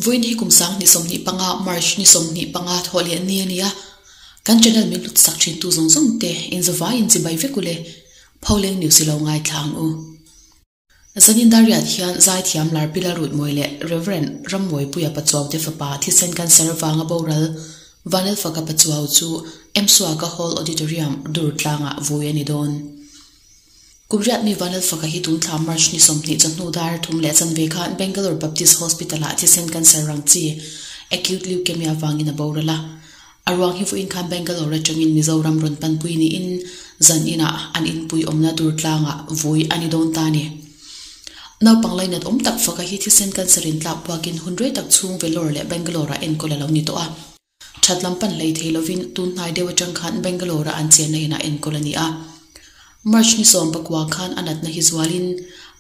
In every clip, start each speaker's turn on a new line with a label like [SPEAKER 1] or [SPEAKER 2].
[SPEAKER 1] Vawiin hi kum 2025 March ni 25 thawh leh ni a ni a, kan channel min hlut sak thin tu zawng zawng te inzawvai in chibai vek ule, Pholeng News i lo ngaithla ang u. Zanin Dariat hian Zaithiam Larpila Rutmawi leh Rev. Rammawipuia Pachuau te fapa thisen cancer vanga boral Vanlalfaka Pachuau chu Msuaka Hall Auditorium dur tlangah vui a ni dawn. Kum riat mi Vanlalfaka hi tun thla March ni 20 chawhnu dar thum leh chanve khan Bangalore Baptist Hospital-ah thisen cancer rang chi Acute Leukemia vangin a boral a. A ruang hi vawiin khan Bangalore atangin Mizoram rawn panpui niin zan inah an inpui awmna tur tlangah vui a ni dawn ta a ni. Naupang lainat awm tak faka hi thisen cancer in tlak buakin hun rei tak chhung Vellore leh Bangalore ah enkawl a lo ni tawh a. That lam pan hlei thei lovin tun hnai deuh atang khan Bangalore ah an chenna inah enkawl a ni a. March ni 19 khan a natna hi zualin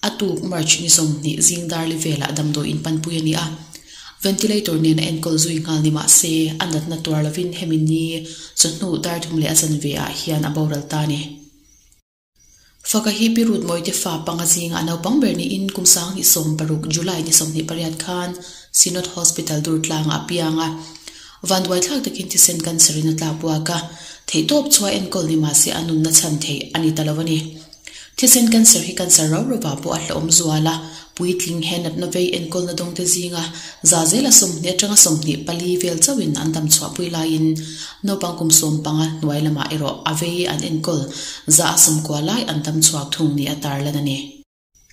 [SPEAKER 1] a tuk March ni 20 zing darli velah damdawi in panpui a ni a. Ventilator nen a enkawl zui nghal ni mah se a natna tuar lovin hemi ni chawhnu dar thum leh a chanve ah hian a boral ta a ni. Faka hi Pi Rutmawite fa panga zingah naupang ber niin kum 2016 July ni 28 khan Synod Hospital Durtlangah a piang a. Vanduai thlak takin thisen cancer in a tlak buak a, theihtawp chhuah enkawl ni mah se a nunna chhan theih a ni ta lo a ni. Thisen cancer hi cancer rau rauah pawh a hlauhawm zual a, puitling he natna vei enkawlna dawngte zinga za zela 20 atanga 24 vel chauhin an dam chhuahpui laiin naupang kum 15 hnuai lamah erawh a vei an enkawl za a 90 lai an dam chhuak thung ni a tarlan a ni.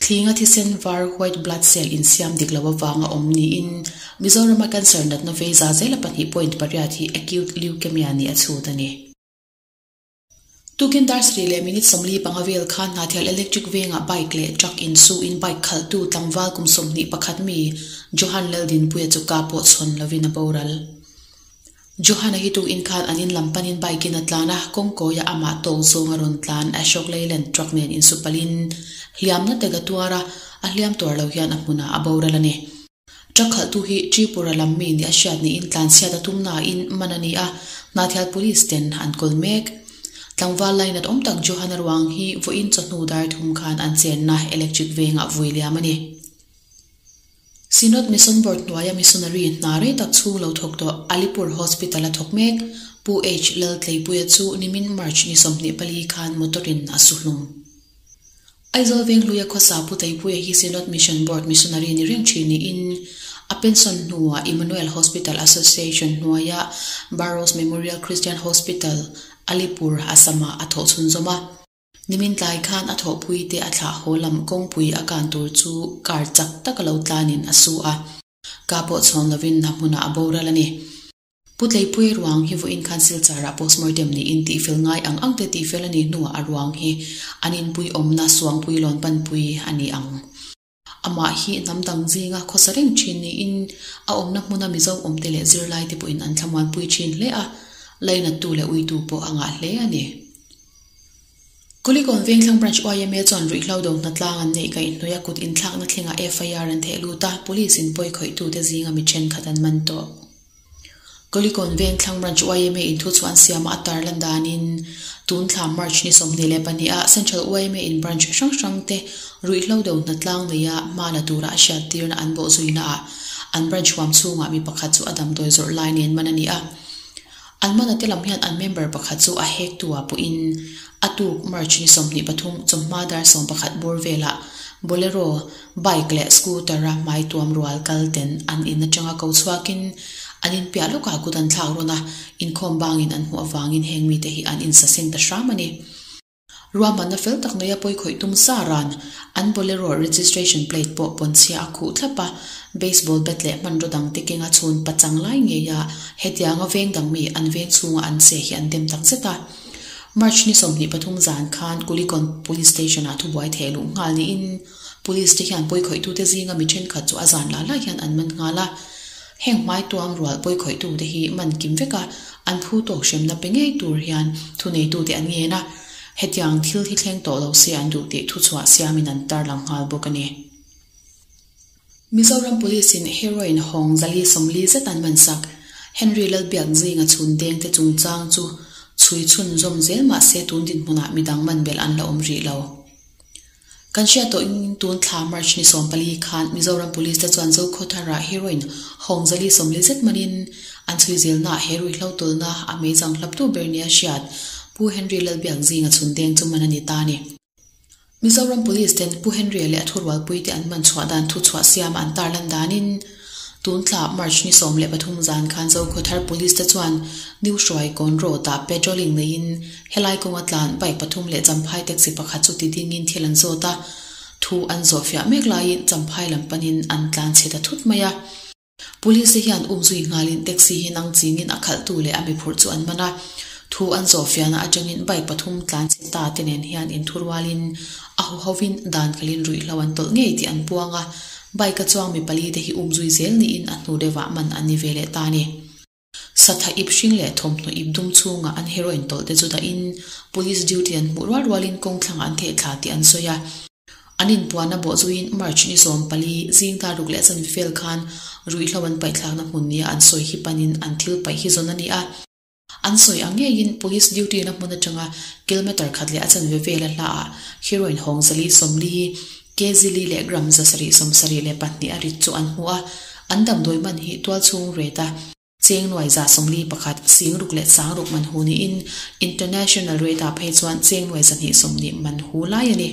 [SPEAKER 1] Thlinga thisen var white blood cell insiam dik lo avanga awm niin Mizorama cancer natna vei za zela 2.8 hi acute leukemia ni a chhut a ni. Tukin dar sarih leh minute 45 vel khan Hnahthial Electric vengah bike leh truck insu in bike khalhtu tlangval kum 21 mi Johan Laldinpuia chu ka pawh chhawn lovin a boral. Johan-a hi tukin khan an in lam panin bike in a tlan a, kawngkawia amah tawk zawng a rawn tlan Ashok Leyland truck nen insu palhin hliamna tek a tuar a, a hliam tuar lo hian a hmunah a boral a ni. Truck khalhtu hi Tripura lam mi ni a hriat niin tlanchhiat a tum nain man a ni a, Hnahthial Police ten an kawl mek. Tlangval lainat awm tak Johan-a ruang hi vawiin chawhnu dar thum khan an chenna electric vengah vui liam a ni. Synod Mission Board hnuaia missionary hna rei tak chhung lo thawk tawh Alipur Hospital a thawk mek Pu H Laltleipuia chu nimin March ni 24 khan motor in a su hlum. Aizawl Vengluia khawsa Pu Tleipuia hi Synod Mission Board missionary ni reng thin niin a pension hnuah Emmanuel Hospital Association hnuaia Barrows Memorial Christian Hospital, Alipur, Assam-ah a thawh chhunzawm a. Nimin tlai khan a thawhpui te a thlah haw lam kawngpui a kan tur chu car chak tak a lo tlanin a su a, ka pawh chhawn lovin a hmunah a boral a ni. Pu Tleipuia ruang hi vawiin khan Silchar-ah postmortem niin tihfel ngai ang ang te tihfel a nih hnuah a ruang hi an inpui awmna Suangpui lawn panpui a ni ang. Amah hi hnam dang zinga khawsa reng thin niin a awmna hmuna Mizo awmte leh zirlaite pawhin an thlamuanpui thin hle a, lainattu leh uitu pawh a ngah hle a ni. Kulikawn Vengthlang Branch yma chuan ruihhlo do hnatlang an neih kaihhnawih a kut inthlakna thlengah FIR an theh lut a, Police in pawi khawihtute zinga mi thenkhat an man tawh. Kulikawn Vengthlang Branch yma in thu chu an siam a, a tarlan danin tun thla March ni 22 ah Central yma in branch hrang hrang te ruihhlo do hnatlang neia hma la tura a hriattirna an bawh zuina ah an branch huam chhungah mi pakhat chu a damdawi zawrh lai nen man a ni a. An mana te lam hian an member pakhat chu a hek tu ah pawhin a tuk March ni 23 chawmhma dar 11 bawr velah Bolero, bike leh scooter a hmai tuam rual kal ten an in atanga ko chhuakin an in piah lawkah kut an thlak rawn a, inkhawm bangin an hmuh avangin heng mite hi an insaseng ta hram a ni. Ruahmanna fel tak neia pawi khawih tum sa ran, an Bolero registration plate pawh pawnchhia a khuh thlap a, baseball bat leh hmanraw dang te kenga chhun pachang lai ngeia hetianga veng dang mi an veng chhunga an che hi an dem tak zet a. March ni 23 zan khan Kulikawn Police Station-ah thubuai theh luh nghal niin Police te hian pawi khawihtute zinga mi thenkhat chu a zan lah lah hian an man nghal a. Heng hmai tuam rual pawi khawihtute hi man kim vek a, an phu tawk hremna pe ngei tur hian thuneitute an ngen a, hetiang thil hi thleng tawh lo se an duh tih thuchhuah siamin an tarlang nghal bawk a ni. Mizoram Police in heroin hawng zali 40 zet an man sak. Henry Lalbiak zinga chhun deng te chungchang chu chhui chhun zawm zel mah se tun dinhmunah midang man belh an la awm rih lo. Kan hriat tawh in tun thla March ni 14 khan Mizoram Police te chuan Zokhawthara heroin hawng 440 zet manin an chhui zelnaah he ruihhlo tawlhna a meizang hlaptu ber nia hriat Pu Henry Lalbiakzinga chhundeng chu man a ni ta a ni. Mizoram Police ten Pu Henry-a leh a thurualpui te an man chhuah dan thu chhuah siama an tarlan danin tun thla March ni 13 zan khan Zokhawthar Police te chuan New Hruaikawn Road ah patrolling neiin helai kawnga tlan bike pathum leh Champhai taxi pakhat chu ti dingin thil an zawt a, thu an zawhfiah mek laiin Champhai lam panin an tlan chhe ta thut mai a. Police te hian umzui nghalin taxi hi nang chingin a khalhtu leh a miphurh chu an man a, thu an zawhfiahna atangin bike pathum tlan chhe ta te nen hian inthurualin a huhovin dan kalin ruihhlo an tawlh ngei tih an puang a, bike a chuang mi pali te hi umzui zel niin a hnu deuhah man an ni ve leh ta a ni. Satha ip hring leh thawmhnaw ip dum chhungah an heroin tawlh te chu dahin police duty an hmuh rual rualin kawng thlangah an theh thla tih an sawi a. An inpuanna bawh zuiin March ni 14 zing dar ruk leh chanve vel khan ruihhlo an paihthlakna hmun nia an sawi hi panin an thil paih hi zawn a ni a. An sawi ang ngeiin police duty na hmun atanga kilometre khat leh a chanve vela hlaah heroin hawng 440, kg li leh gram 772 a rit chu an hmu a. An damdawi man hi tualchhung rate a cheng nuai 141 sing ruk leh sang ruk man hu niin international rate ah phei chuan cheng nuai 220 man hu lai a ni.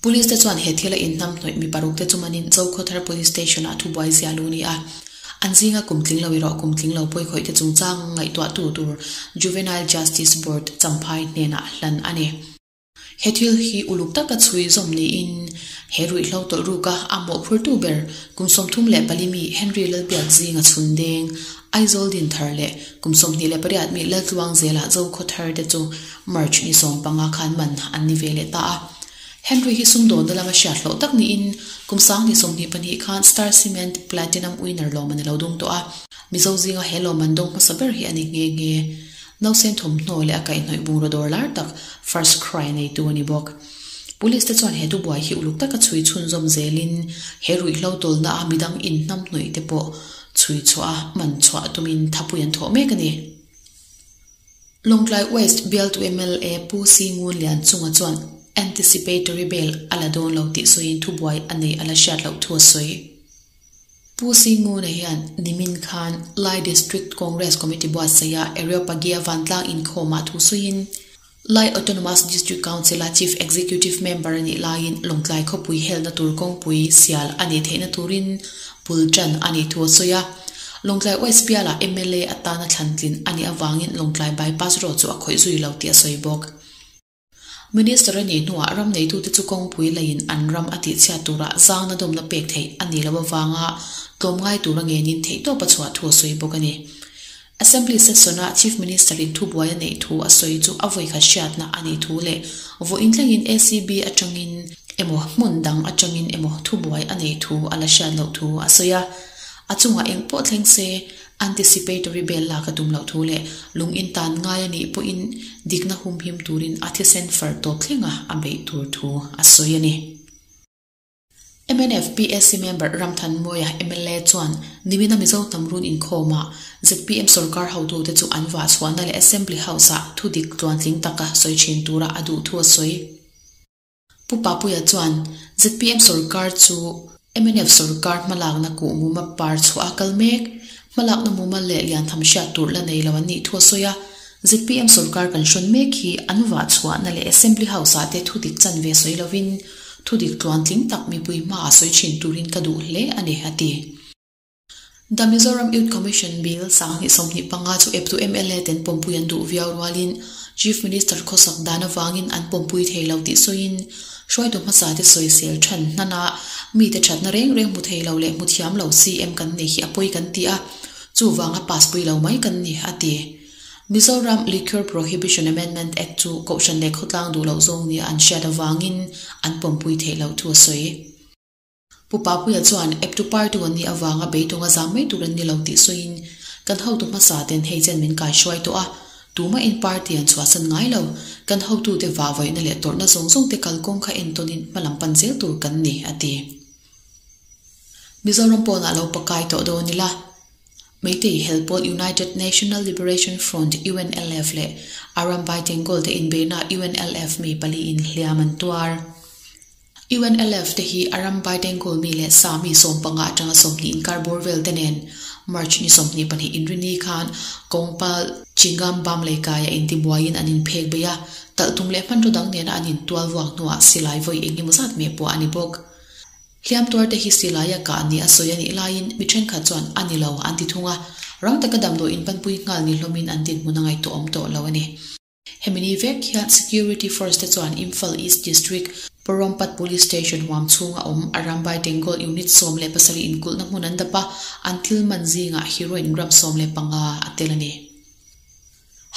[SPEAKER 1] Police te chuan he thil a inhnam hnawih mi paruk te chu manin Zokhawthar Police Station ah thubuai zia lu ni a. An zinga kum tling lo erawh kum tling lo pawikhawih te chungchang ngaihtuahtu tur Juvenile Justice Board Champhai hnenah hlan a ni. He thil hi uluk taka chhui zawm niin he ruihhlo tawlh ruka a mawhphurtu ber kum 34 mi Henry Lalbiakzinga chhundeng Aizawl Dinthar leh kum 28 mi Laltluang Zela Zokhawthar te chu March ni 15 khan man an ni ve leh ta a. Henry hi sumdawnna lama hriat hlawh tak niin kum 2022 khan Star Cement Platinum Winner lawmman a lo dawng tawh a. Mizo zinga he lawmman dawng hmasa ber hi a ni nghe nghe. Nausen thawmhnaw leh a kaihhnawih bungraw dawr lar tak First Cry neitu a ni bawk. Police te chuan he thubuai hi uluk taka chhui chhunzawm zelin he ruihhlo tawlna a midang inhnam hnawih te pawh chhui chhuah a man chhuah tumin thapui an thawh mek a ni. Lawngtlai West bialtu mla Pu Si Ngun Lian chunga chuan anticipatory bail a la dawn lo tih sawiin thubuai a nei a la hriat loh thu a sawi. Pu Si Nguna hian nimin khan Lai District Congress Committee buatsaia Areopagia vantlang inkhawmah thu sawiin Lai Autonomous District Council-a Chief Executive Member a nih laiin Lawngtlai khawpui helna tur kawngpui sial a nih theihna turin bul tan a nih thu a sawi a. Lawngtlai West bialah mla atana thlantlin a nih avangin Lawngtlai Bypass Road chu a khawih zui lo tih a sawi bawk. Minister a nih hnuah ram neitute chu kawngpui leiin an ram a tihchhiat turah zangna dawmna pek theih a nih loh avanga tlawmngai tura ngenin theihtawp a chhuah thu a sawi bawk a ni. Assembly session-a Chief Minister-in thubuai a neih thu a sawi chu a vawikhat hriatna a nih thu leh vawiin thlengin ACB atangin emaw hmun dang atangin emaw thubuai a neih thu a la hriat loh thu a sawi a. A chungah eng pawh thleng se anticipatory bail lak a tum loh thu leh lung in tan ngai a nih pawhin dikna humhim turin a thisen far tawp thlenga a beih tur thu a sawi a ni. Mnf PAC member Ramthanmawia mla chuan nimina Mizo hnam run inkhawmah zpm sorkar hotute chu an vah chhuahna leh Assembly House-ah thudik tluantling taka sawi thin tura a duh thu a sawi. Pu Papuia chuan zpm sorkar chu mnf sorkar hmalakna kuhmuma par chhuah a kal mek, hmalakna mumal leh liantham hriat tur la nei lo an nih thu a sawi a. Zpm sorkar kan hrawn mek hi an vah chhuahna leh Assembly House-ah te thudik chanve sawi lovin Thudik tluantling tak mipui hmaah sawi thin turin ka duh hle a ni, a ti. The Mizoram Youth Commission Bill 2025 chu eptu mla ten pawmpui an duh viau rualin Chief Minister khawsak dan avangin an pawmpui thei lo tih sawiin hruaitu hmasa te sawisel than hnana mite thatna reng reng hmu thei lo leh hmu thiam lo CM kan nei hi a pawi kan ti a, chuvanga pass pui lo mai kan ni, a ti. Mizoram Liquor Prohibition Amendment Act chu Kohhran leh khawtlang duh loh zawng nia an hriat avangin an pawmpui theih loh thu a sawi. Pu Papuia chuan eptu party an nih avanga beidawng a zam mai tur an ni lo tih sawiin, Kan hotu hmasa ten hei chen min kaihruai tawh a, tumahin party an chhuahsan ngai lo. Kan hotute vahvaihna leh tawrhna zawng zawng te kalkawng kha entawnin hmalam pan zel tur kan ni, a ti. Mizoram pawnah lo pakai tawh dawn ila. Meitei helpawl United National Liberation Front, UNLF, leh Arambai Tengol te inbeihna UNLF mi pali in hliam an tuar. UNLF te hi Arambai Tengkawl mi leh sa mi 15 atanga 20 inkar bawr vel te nen March ni 22 Inrini khan Kawngpal Chingam Bam Leikaia intibuaiin an inphek bei a, talhtum leh hmanraw dang nena an intual vuak hnuah silai vawi engemaw zat meh pawh a ni bawk. Hliam tuarte hi silaia kah ni a sawi a nih laiin mi thenkhat chuan a ni lo an ti thung a, rang taka damdawi inpanpui nghal ni hlawmin an dinhmun a ngaihtuahawm tawh lo a ni. Hemi ni vek hian Security Force te chuan Imphal East District, Porompat Police Station huam chhunga awm Arambai Tengkawl Unit 17 inkulhna hmun an dap a, an thil man zingah heroin gram 15 a tel a ni.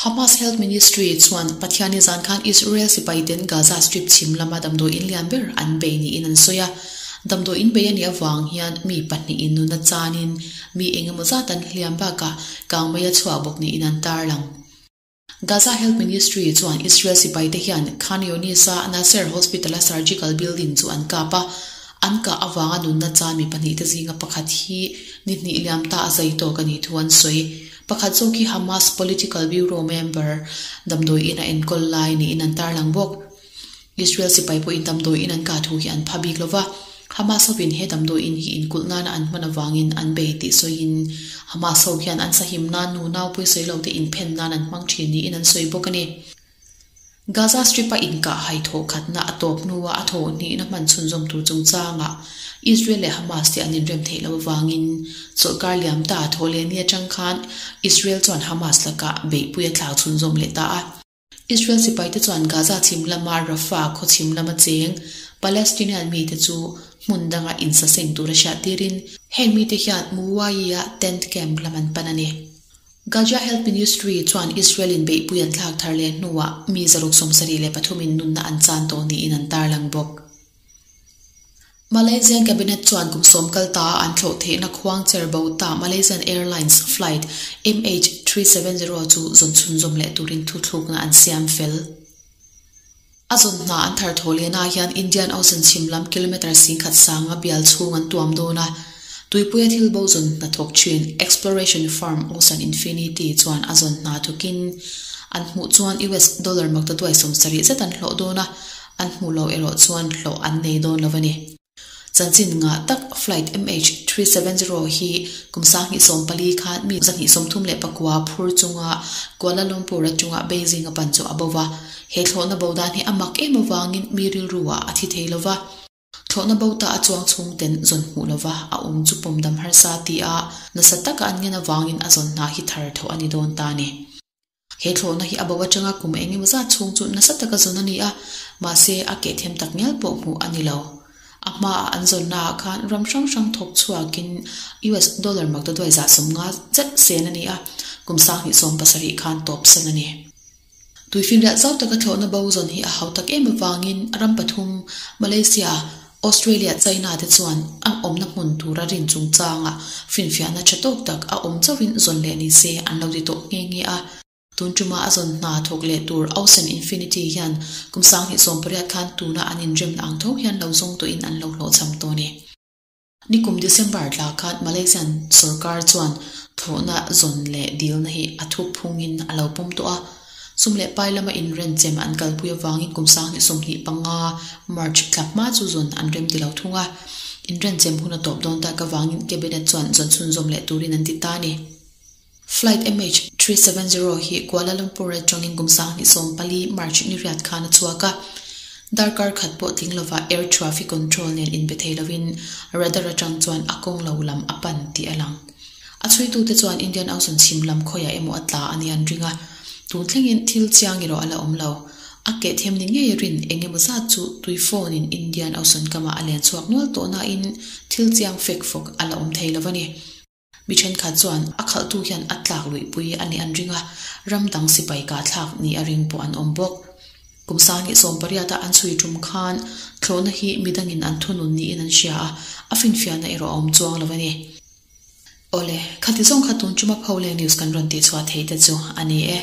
[SPEAKER 1] Hamas Health Ministry chuan Pathianni zan khan Israel sipaiten Gaza Strip chhim lama damdawi in lian ber an bei niin an sawi a. Damdawi in bei a nih avang hian mi pahnihin nuna chanin mi eng emaw zat an hliam bakah kangmei a chhuah bawk niin an tarlang. Gaza Health Ministry chuan Israel sipaite hian Khan Younis-a Nasser Hospital-a surgical building chu an kap a, an kah avanga nunna chan mi pahnihte zinga pakhat hi ni hnih liam ta a zai tawk a nih thu an sawi. Pakhat zawk hi Hamas Political Bureau member damdawi in a enkawl lai niin an tarlang bawk. Israel sipai pawhin damdawi in an kah thu hi an pha bik lo va, Hamas hovin he damdawi in hi inkulh nana an hman avangin an bei tih sawiin Hamas ho hian an sahim nan nu nau pawisawi lo te inphen nan an hmang thin niin an sawi bawk a ni. Gaza Strip-a inkah hai thawh khatna a tawp hnua a thawh hnihna hman chhunzawm tur chungchangah Israel leh Hamas te an inrem theih loh avangin chawlhkar liam ta thawh leh ni atang khan Israel chuan Hamas lakah beihpui a thlak chhunzawm leh ta a. Israel sipaite chuan Gaza chhim lama Rafah khaw chhim lama cheng Palestinian mite chu hmun danga insaseng tura hriattirin heng mite hian Muwaiya tent camp lam an pan a ni. Gaza Health Ministry chuan Israel-in beihpui an thlak thar leh hnuah mi 173 in nunna an chan tawh niin an tarlang bawk. Malaysian Cabinet chuan kum sawm kal ta a an thlawh theihna khuang cher bo ta Malaysian Airlines flight MH370 chu zawn chhunzawm leh turin thuthlukna an siam fel. A zawn hna an thar thaw lehna hian Indian Ocean chhim lam kilometre 10,000 sanga bial chhung an tuam dawn a, tuipuia thil bo zawn hna thawk thin exploration firm Ocean Infinity chuan a zawn hna thawkin an hmuh chuan US dollar maktaduai 70 zet an hlawh dawn a, an hmuh loh erawh chuan hlawh an nei dawn lo a ni. Chanchin ngah tak Flight MH370 hi kum 2014 khan mi 234 phur chunga Kuala Lumpur atanga Beijing a pan chu a bo va. He thlawhna bo dan hi a mak em avangin mi rilru ah a thi thei lova. Thlawhna bo ta a chuang chhung ten zawn hmuh lova a awm chu pawm dam harsa ti a, nasa taka an ngen avangin a zawn hna hi thar tho a ni dawn ta a ni. He thlawhna hi a bo atanga kum eng emaw zat chhung chu nasa taka zawn a ni a, mahse a keh them tak ngial pawh hmuh a ni lo. A hmaah an zawnnaah khan ram hrang hrang thawk chhuakin US dollar maktaduai 150 zet sen a ni a, kum 2017 khan tawp san a ni. Tuifinriat zau taka thlawhna bo zawn hi a hau tak em avangin ram pathum, Malaysia, Australia, China te chuan an awmna hmun tura rin chungchanga finfiahna tha tawk tak a awm chauhin zawn leh ni se an lo ti tawh nghe nghe a. Tun tuma a zawn hna thawk leh tur Ocean Infinity hian kum 2018 khan tuna an inremna ang tho hian lo zawng tawhin an lo hlawhchham tawh a ni. Nikum December tla khan Malaysian sorkar chuan thlawhna zawn leh dilna hi a thup phungin a lo pawm tawh a. Sum leh pai lama inrenchem an kalpui avangin kum 2025 March thla hma chu zawn an rem ti lo thung a. Inrenchem hun a tawp dawn tak avangin Cabinet chuan zawn chhunzawm leh turin an ti ta a ni. Flight MH370 hi Kuala Lumpur atangin kum 2014 March ni riat khan a chhuak a. Darkar khat pawh tling lova air traffic control nen inbe thei lovin radar atang chuan a kawng lo lam a pan tih a lang. A chhuitute chuan Indian Ocean chhim lam khawiah emaw a tla a ni an ring a, tun thlengin thil chiang erawh a la awm lo. A keh them ni ngei rin eng emaw zat chu tui phone in Indian Ocean kamah a len chhuak nual tawh nain thil chiang fek fawk a la awm thei lo a ni. Mi thenkhat chuan a khalhtu hian a tlak luihpui a nih an ring a, ram dang sipai kah thlak ni a ring pawh an awm bawk. Kum 2018 a an chhui tum khan thlawhna hi midangin an thunun niin an hria a, a finfiahna erawh a awm chuang lo a ni. Awle, khati zawng kha tun chuma Pholeng News kan rawn tihchhuah theih te chu a ni e.